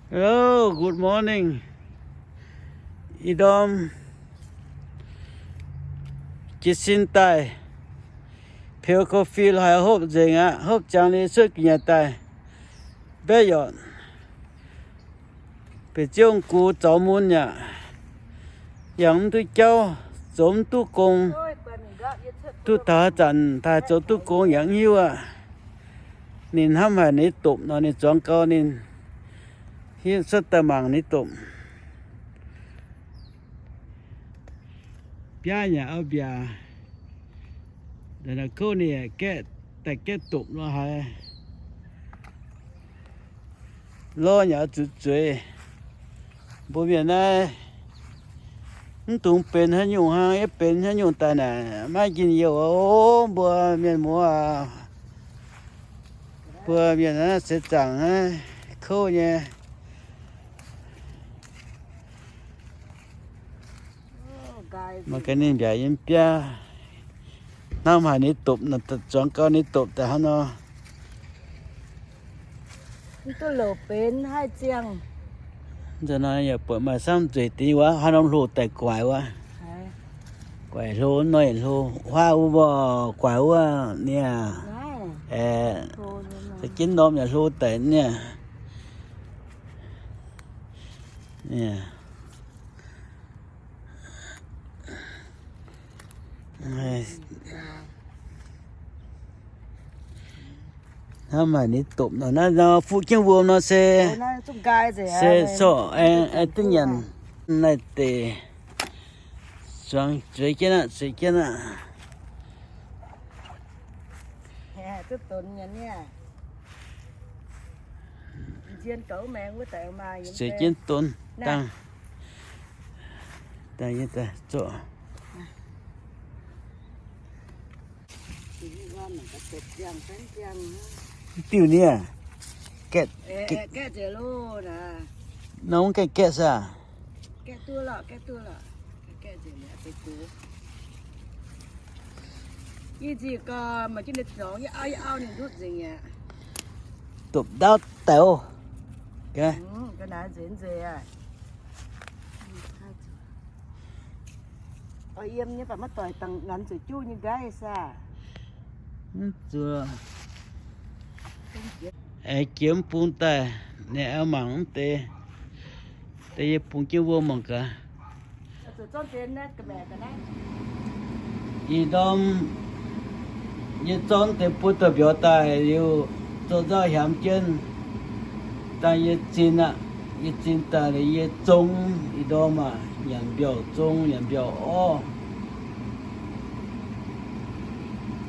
Hello, good morning. Ih ndorm jiez sin daaih, peux coffee haiz hopv nzengc aqv. Hopv jangx liuz cuotv ga'nyiec daaih, mbaeqv yorqc, bieqc ziouv gux zaux mun yaac yangh mv duqv jauv, zoux mv duqv gong, duqv taux haaix zanc taaih zoux duqv gong yaac mv hiuv aqv. Ninh hnamv haic ninh dopc nor, ninh zuangx gau ninh hiuv cuotv daaih mangc ninh dopc. Biaav yaac auv-mbiaac, kouv ninh gaeqv, daaih gaeqv dopc nor haiz. Lorv yaac zuqc zueiz. Mbuo mienh naaiv mv dungx benx haaix nyungc hnangv, yie benx haaix nyungc daaih naaic maiv njien-youh aqv. Mbuo mienh muoz aac, mbuo mienh naaiv seix zaangc naaiv kouv nyei. Mangc gaax ninh mbiaauc yiem biaav, hnamv haic ninh dopc, zuangx gau ninh dopc daaih hnangv nor. Nzunc nor yaac buatc maaih samv nzueic dingc wuov, hnangv norm hlo daaih guaix wuov. Guaix hlo, noic hlo, huaav wuov mbuo guaix wuov niaa. Aeqv, za'gengh norm yaac hlo daic niaa. Hnamv haic ninh dopc nor, naaiv nor fuqv jienv wuom nor se, se sorqv aengx duqv nyanc. Naaiv deix zuangx zueiz jienv aqv, zueiz jienv aqv. Zueiz jienv donv dangh, dangh yie daaih zorqv. Diuh nie, gaeqv, nor mv gaengh gaeqv saah? Dopc ndaauv daic oc. Mv zuqc, aengx jiex mv bung daaih, ninh aengx mangc mv deix, deix yie bungx jienv wuom mangc gaax. Ih ndorm yie zorqv deix buo dauh mbiauz daaih liuz, zoux nzauh hiaamx jienv, dangh yie zinh aqv. Yie zinh daaih liuz yie zong, ih ndorm aac, nyanc mbiauh zong, nyanc mbiauh orv.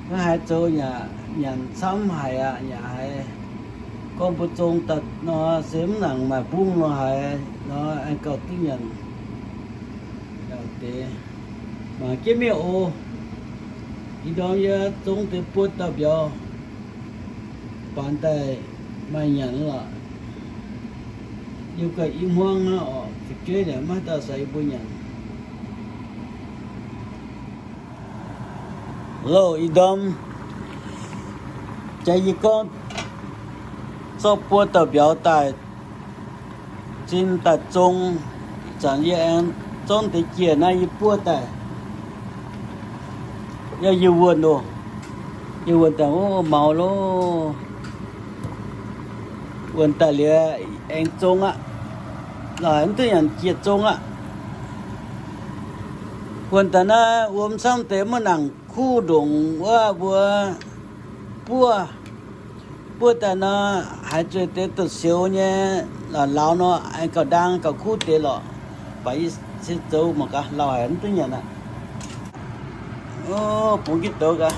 Hnangv haaix zoux yaac nyanc camv haic aqv, yaac haiz gorngv mbuo zong daaih nor se mv nangc maaih mbungv nor haiz nor aengx gauh duqv nyanc. Deix mangc jienv mingh oc. Ih ndorm yie zong deix buo dauh mbiauz, baanx daaih maaih nyanc lorqc. Yie gauh i hmuangv hnangv oc, fu'jueiv naaic maiv dauh caux yie mbuo nyanc. Loh, ih ndorm jaax yie gorngv zorqv buo dauh mbiauz daaih zinh daaih zong, ih zanc yie aengx zorqv deix jiex naaiv yie buov daaih. Yie, yie wuonh loh, yie wuonh daaih, o, maux loh. Wuonh daaih liuz aengx zong aqv. Laaix mv duqv nyanc jiex zong aqv. Wuonh daaih naaiv wuom camv deix maiv nangc kuv ndongc wuov mbuo buov. Buov daaih nor, haiz zueih deix douz-sioux nyei, lauz nor aengx gauh ndaang gauh kuv deix lorqc. Baac yie se zoux mangc gaax, lauh haic mv duqv nyanc aqv. O, bungx jienv douz gaax.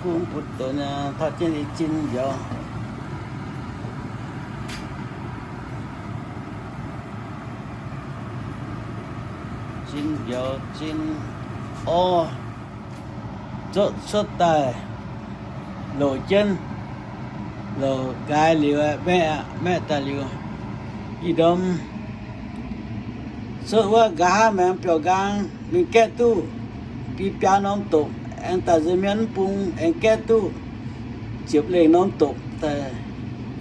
Kuv mv bungx douz, taux jienv zinh mbiauz. Zinh mbiauz zinh orv. Zorqv cuotv daaih, louc jienv, louc nqaaix liuz, maeqv, maeqv daaih liuz, ih ndorm cuotv wuov nqa'haav maengx biauv nqaang mingh gaeqv duqv biaa norm dopc, aengx daaih nza'hmien mv bung aengx gaeqv duqv ziepc lengh norm dopc daaih.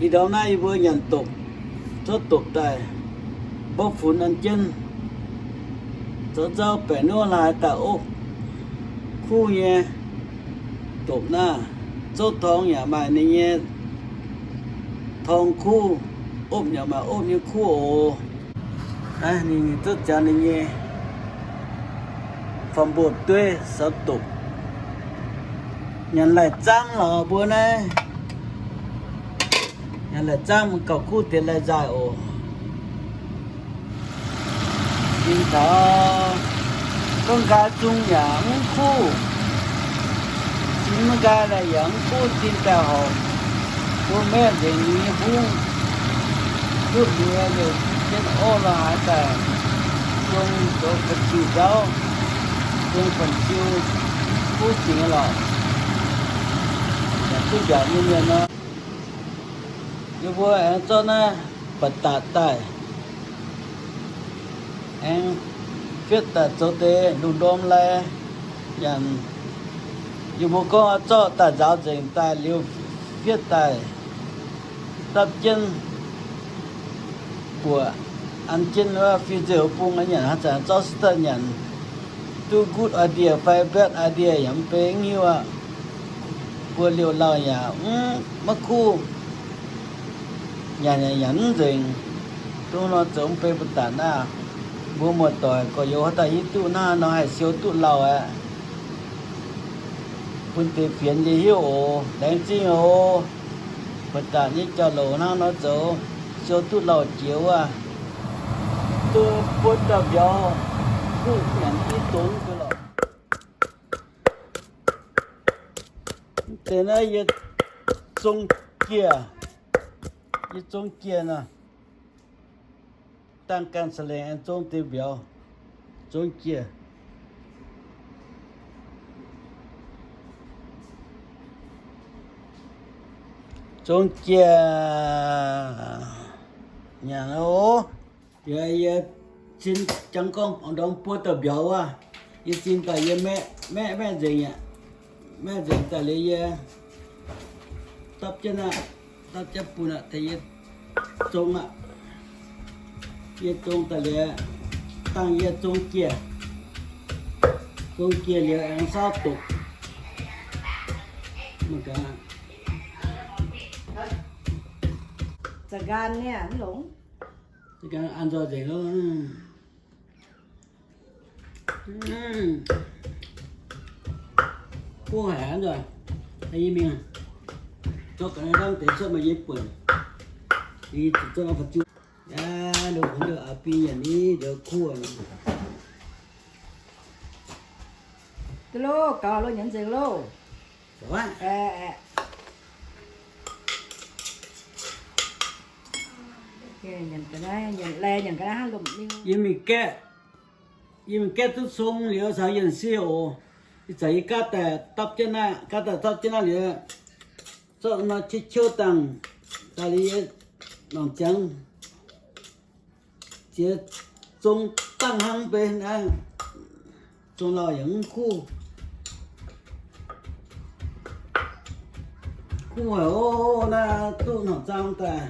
Ih ndorm naaiv yie mbuo nyanc dopc, Zorqv dopc daaih, mborqv funx an jienv, zoux nzauv baeqc nuov laaix daaih opv kuv nyei dopc naaiv. Zouv torng yaac maaih ninh nyei torng kuv, opv yaac maaih opv nyei kuv oc. Naaiv ninh zouv ziangx ninh nyei fam mbuo dueiv saux dopc. Nyanc laih zaamv lorqc mbuo naaiv. Nyanc laih zaamv gauh kuv deix lai nzaaih oc. Zinh taux gorngv nqaai zung yaac mv kuv, zinh mv nqaai laih yaac mv kuv, zinh daaih horpc. Mbuo maeqv nzengc ninh nyei hungv, duqv liuz liouc jienv orv lo haaix daaih, zong zoux faix-ziuh nzauv, zong faix-ziuh kuv dingc lorqc. Yaac duqv mbiaauc nyei mienh nor. Yie mbuo aengx zorqv naaiv ba'datc daaih, aengx fietv daaih zoux deix lungh ndorm lai nyanc. Yie mbuo gorngv zorqv daaih nzaaux nzengc daaih liuz fietv daaih dapv jienv buoqc an jienv wuov fiev nzeix bung nyanc, haaix zanc zorqv daaih nyanc duqv good idea fai bad idea yaac mv bei, mv hiuv aqv. Mbuo liouh lauh yaac mv, maiv kuv, nyanc yaac nyanc mv nzengc. Dongh nor zoux mv bei ba'datc naaiv, mbuo muoz-doic gorx-youz haaix dauh hiuv duqv hnangv nor haih siou duqv lauh aqv. Bun deix fienx nyei hnyouv oc, laengz zingh oc. Ba'datc nyei jauv-louc hnangv nor zoux, siou duqv lauh jiex wuov, duqv buonv dauh mbiauz, duqv nyanc i donx lorqc. Mv deix naaiv yie zong jieh, yie zong jieh nor, dangh ganh sa lengc aengx zong deix mbiauz, zong jieh. Zong jieh nyanc oc. Yie, yie cin jangv gorngv ndorm buo dauh mbiauz wuov, yie zin daaih yie maeqv, maeqv, maeqv nzengc aqv. Maeqv nzengc daaih liuz yie dapv jienv aqv, dapv jienv bun aqv, tengx yie zong aqv. Yie zong daaih liuz, dangh yie zong jieh, zong jieh liuz aengx saauv doqc. Za'nqaang niaa, mv longx. An nzoih nzengc loh. Buov haic nzoih. Yie mingh zorqv ga'naaiv dangv deix cuotv maaih yie buonc. Yie zuqc zorqv faah juv. Aa, loz-hnoi aa bi nyanc ni njoux kuv. Duqv loh, gaux loh, nyanc nzengc loh. Nyanc ga'naaiv, nyanc lai nyanc ga'naaiv hnangv lomh mingh. Yie mingh gaeqv, yie mingh gaeqv duqv cong liuz caux yienh sie oc. Ih zanc yie gaatv daaih dapv jienv naaiv, gaatv daaih dapv jienv naaiv liuz, zorqv nor qiuv qiuv dangh daaih liuz yie mangc ziangx ziex zong dangh hnangv mv bei naaiv, zong lauh yaac mv kuv. Kuv haic oc, naaiv duqv hnorngx zaang daaih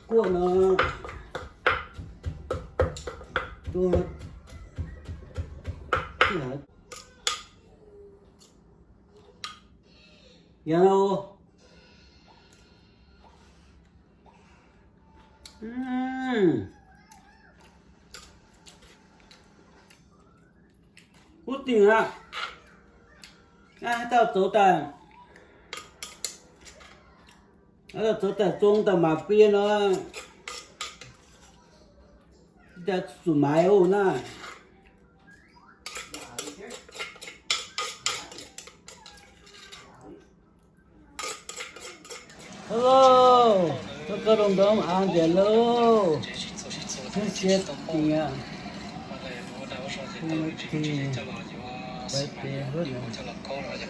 guoqv nor, duqv haic. Yaac oc. Huv dingc aqv. Naaiv haaix dauh zoux daaih, haaix dauh zoux daaih zong daaih maac fie nor, daaih zuqc maaiz oc naaiv. Hello, mbuo gauh lungh ndorm aanx nzengc loh. Hnyouv sie dingc aqv.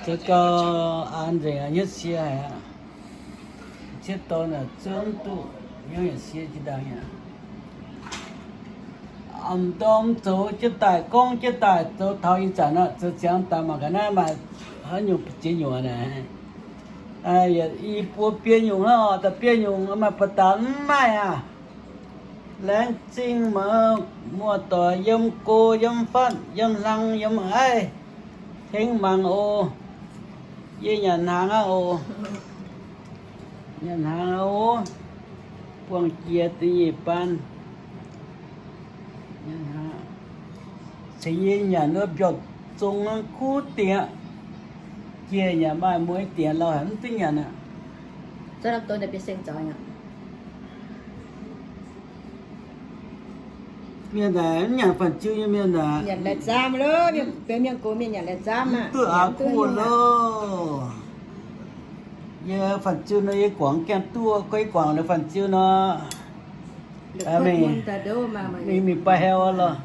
Mbuo gauh aanx nzengc aqv, hnyouv sie haic aqv. Ciev dorn naaic zouv mv duqv, hnyouv yaac sie jiex ndaangc aqv. M'ndorm zoux jienv daaih, gorngv jienv daaih, zoux taux ih zanc aqv, zoux ziangx daaih mangc gaax naaiv maaih haaix nyungc ziex nyuoqc naaic. Yietc i buo biei nyungc hnangv oc, da'biei nyungc maaih ba'datc mv maaih aac. Laengz zingh meih muoz-doic yiem go, yiem fatv, yiem hlang, yiem aiv, tengx mangc oc. Yie nyanc hnaangx aqv oc. Nyanc hnaangx aqv oc. Buangh jiex da'nyeic baan. Cingx yie nyanc wuov mbiauz zong kuv dingc aqv. Jiex nyanc maaih mueiz dingc lauh haic mv duqv nyanc aqv. Mienh naaic mv nyanc fanh ziu nyei mienh naaic. Mv duqv aqv kuv loh. Yie fanh ziu nor yie guangc gaengh duqv, gorngv yie guangc liuz fanh ziu nor, mingh, mingh, mingh baaix hau loh.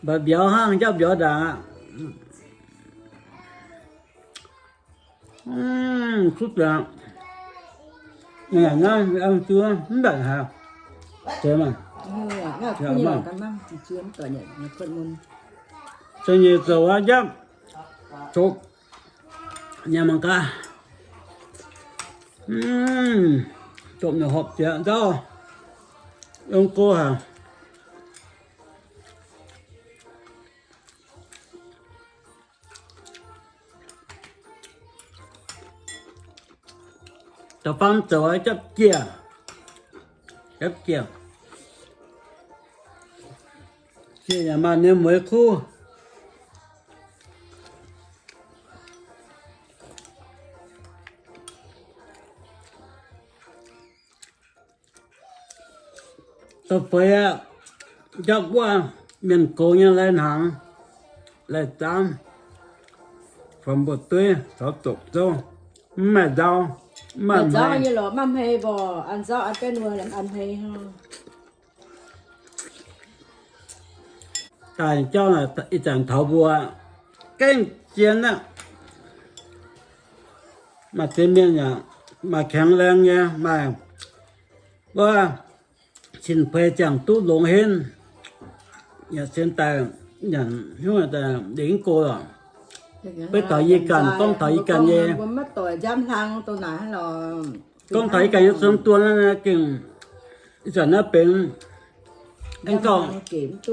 Mbaaix mbiauz hnangv, jauv mbiauz ndaangc aqv. Kuv dangc. Hnangv mv mbatc haic. Zeiz maah. Za'nyeic zoux aqv, njapv, coqv, nyanc mangc gaax. Dopc nyei horpc jiex nzauv, yiem go haic. Da'faam zoux japv jiex, japv jiex. Jiex yaac maaih nyei mueiz kuv. Da'feix aqv, njapv wuov, mienh gox nyei lai-hnaangx, lai-zaamv, fam mbuo dueiv caux doqc zouv, mv maaih nzauv, mv maaih hmei. Daaih jauv ih zanc taux mbuo gengh zien aqv. Maaih ziex mienh yaac maaih kaengx laengh nyei, maaih wuov cin-peix ziangh duqv longx henv, yaac sienx daaih nyanc hnyouv daaih lingc go lorqc. Beiv taux yie ganh, gorngv taux yie ganh nyei, gorngv taux yie ganh nyei zong duon gengh ih zanc naaiv benx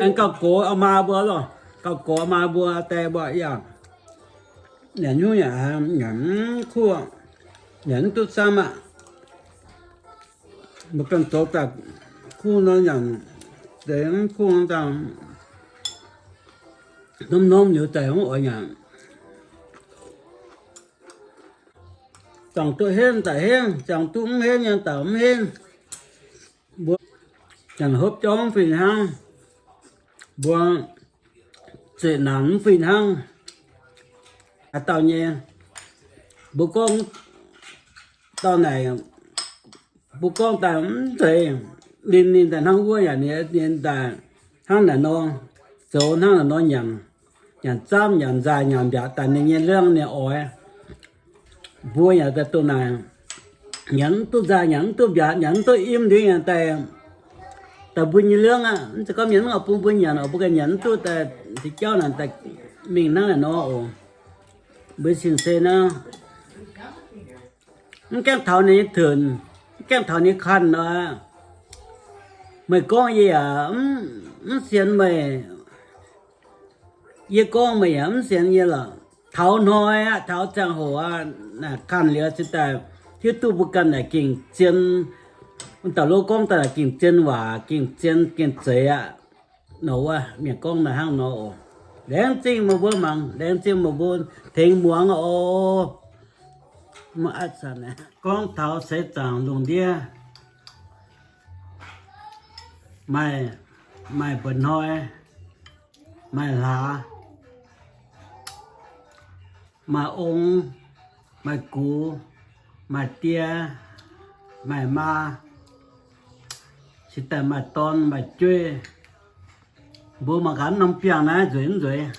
aengx gauh gox maa mbuo lorqc, gauh gox maa mbuo die mbuo yaac nyanc hnyouv yaac nyanc mv kuv, nyanc mv duqv camv aqv. Mbuo ganh zoux daaih kuv nor nyanc, deix mv kuv nor daaih hnomv hnomv liuz daaih mv oix nyanc. Ziangh duqv henv daaih henv, ziangh duqv mv henv nyei daaih mv henv. Mbuo nyanc hopv jauv mv fih hnangv, mbuo zeqc naanc mv fih hnangv. Haaix dauh nyei, mbuo gorngv dauh naaic, mbuo gorngv daaih mv zeiz, ninh ninh daaih hnangv wuov yaac ninh ninh daaih hnangv naaic nor, zoux hnangv naaic nor nyanc, nyanc zaamv nyanc nzaaih nyanc mbiaatc daaih ninh nyei liangv ninh oix. Mbuo yaac daaih dongh naaic, nyanc mv duqv nzaaih, nyanc mv duqv mbiaatc, nyanc mv duqv imv liuz yaac daaih, daaih mbuo nyei liangv aqv. Mv zeiz gorngv mienh mv oix bun mbuo nyanc oc, mbuo ganh nyanc mv duqv daaih, se jauv naaic daaih mingh hnangv naaic nor oc. Mbuo cing-se naaiv mv gaengh taux ninh nyei tenc, mv gaengh taux ninh nyei kanh nor, meih gorngv yie yaac mv sienx meih. Yie gorngv meih yaac mv sienx yie lorqc. Taux hnoi aqv, taux ziangh hoc aqv, naaic kanh liuz se daaih hiuv duqv mbuo ganh naaic gengh zien, wuov dauh lov gorngv daaih naaic gengh zien waac, gengh zien, gengh zeiz aqv. Nor wuov mienh gorngv naaiv hnangv nor oc. Laengz zingh meih mbuo mangc, laengz zingh meih mbuo tengx muangx oc. Gorngv taux seix zaangc lungh ndiev, maaih, maaih mba'hnoi, maaih hlaax, maaih ong, maaih gux, maaih die, maaih maa, cingx daaih maaih dorn maaih jueiv. Mbuo mangc gaax norm biangh naaiv nzueic mv nzueic.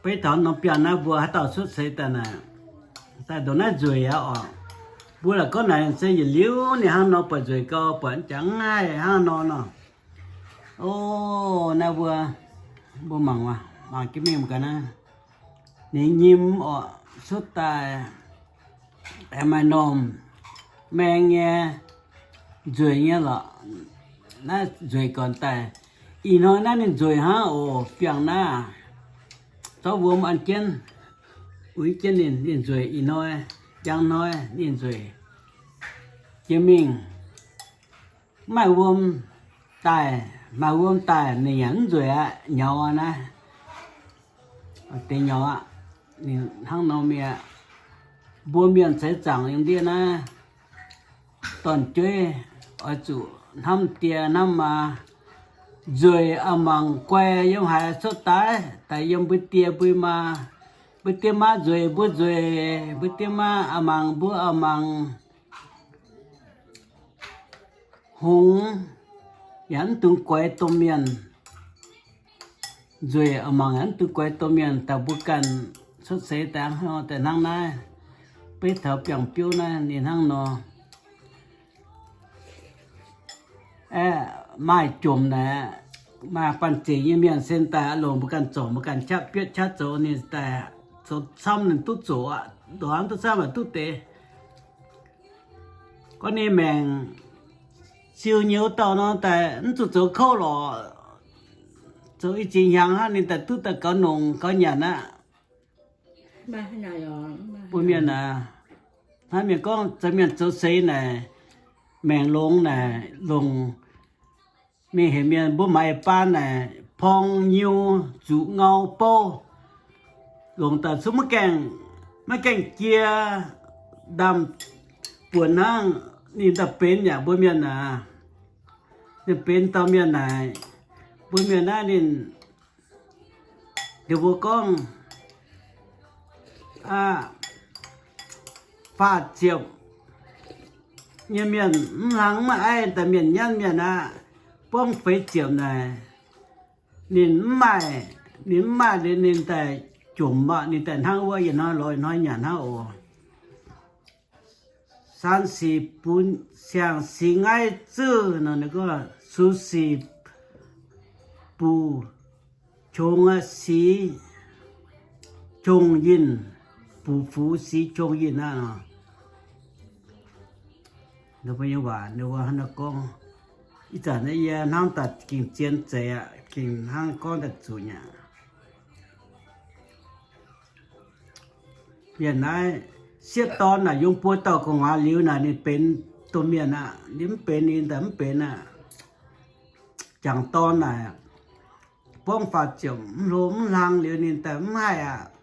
Beiv taux norm biangh naaiv mbuo haaix dauh cuotv seix daaih naaic, daaih ndongc naaiv nzueic aqv oc. Mbuo la'gorngv naaic se yietc liuz ninh hnangv nor buatc nzueic gau, buatc jangx haih hnangv nor nor. O, naaiv mbuo, mbuo mangc, mangc jienv mingh gaax naaiv. Ninh nyim oc, cuotv daaih aengx maaih normh maeng nyei, nzueic nyei lorqc. Naaiv nzueic gornc daaih. Ih hnoi naaiv ninh nzueic hnangv oc, biangh naaiv. Zorqv wuom an jienv, uix jienv ninh, ninh nzueic. Ih hnoi, njang hnoi ninh nzueic jiex mingh. Mv maaih wuom daaih, maaih wuom daaih ninh yaac mv nzueic aqv, nyaux aqv naaiv. Deix nyaux aqv, ninh hnangv nor mi'aqv. Mbuo mienh seix zaangc yiem ndiev naaiv, dorn-jueiv oix zuqc hnamv die hnamv maa, nzueic a'mangc guai yiem haaix cuotv daaih, daaih yiem mbuo die mbuo maa. Mbuo die maa nzueic mbuo nzueic, mbuo die maa a'mangc mbuo a'mangc. Hngongx yaac mv dungx guaix domh mienh. Nzueic a'mangc yaac mv dungx guaix domh mienh. Daaih mbuo ganh cuotv seix daaih hnangv naaiv, beiv taux biangh biouv naaiv ninh hnangv nor. Aeqv, maaih jomc naaic, maaih banh zeic nyei mienh se daaih longc mbuo ganh zorc, mbuo ganh qaqv bietv qaqv zoux, ninh daaih zoux camv ninh duqv zoqc aqv. Ndorm duqv camv aqv, duqv deix. Gorngv ninh maengc siou nyei wuov dauh nor, daaih mv zuqc zoux kouv lorqc. Zoux i ziex hnyangx hnangv ninh daaih duqv daaih gaux nongc gaux nyanc aqv. Bun mienh aac, hnangv mienh gorngv zoux mienh zoux seix naaic, maengc longx naaic, longc mingh heuc mienh mbuo maaiz baan naaic, porng nyiu zuqc ngau bouv, longc daaih cuotv maiv gaengh, maiv gaengh jiex, ndaamv buonc hnangv. Ninh daaih benx yaac mbuo mienh aac, ninh benx dauh mienh naaic, mbuo mienh naaiv ninh, ninh mbuo gorngv, aa, faah ziepc nyei mienh mv hlang mv aiv daaih mienh nyanv mienh aqv, buangv feix ziepc naaic, ninh mv maaih, ninh mv maaih liuz ninh daaih jomc aqv, ninh daaih hnangv wuov yietc hnoi lorz yietc hnoi nyanc hnangv oc. Saan sic bun siang-sic ngaaiv zuqv nor, ninh gorngv sux sic buc qongx sic qongx yinh, buc fux sic qongx yinh aqv nor. Ninh mbuo nyei waac ninh mbuo hnangv naaiv gorngv. Ih zanc naaiv yie hnamv daaih gengh zien zeiz aqv, gengh hnangv gorngv daaih zuqc nyei. Mienh naaiv sieqv dorn naaic yungz buo dauh gu'nguaaz liuz naaic ninh benx domh mienh aqv. Ninh mv benx ninh daaih mv benx aqv. Jangc dorn naaic buangv faah ziepc mv hlo mv hlang liuz ninh daaih mv haih aqv.